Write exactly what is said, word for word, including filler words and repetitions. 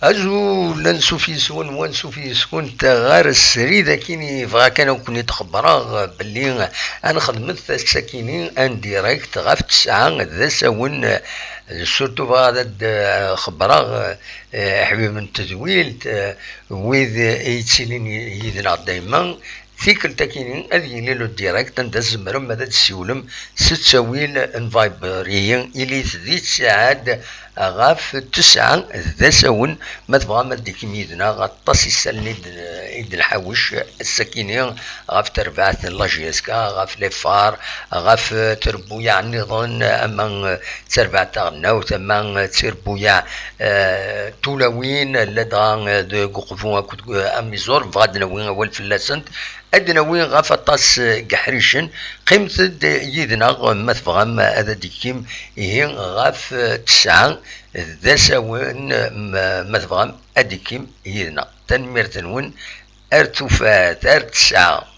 Azul, ansuf yes-wen, wansuf yes-kent ɣer srid. Akini bɣa kan ad ken-id-xebbreɣ belli ad nxedmet ass-akini en direct ɣef tesɛa d asawen. Surtout bɣa ad d-xebbreɣ, eh, iḥbiben n tedwilt, eh, wid i yettilin yid-neɣ dayma. Tikkelt-akini ad yili le direct anda tzemrem ad d-tessiwlem s ttawil n Viber-ihi, ilit di ttiɛad ɣef tesɛa d asawen. Ma tebɣam ad d-tikim yid-neɣ, aṭas isallen i d-, i d-nḥawec ass-akini ɣef terbaɛt n la J S K, ɣef les phares, ɣef trebbuyaɛ nniḍen, ama d terbaɛt taɣelnawt, ama d trebbuyaɛ, eh, tulawin, ladɣa, eh, deg uqbu akked, eh, amiẓur, bɣa ad d-nawi awal fell-asent. Ad d-nawi ɣef aṭas, eh, n yeḥricen. Qqimet-d yid-neɣ ma tebɣam ad d-tikim ihi ɣef, eh, tesɛa d asawen, ma, ma tebɣam ad d-tikim yid-neɣ. Tanemmirt-nwen, ar tufat, ar tesɛa.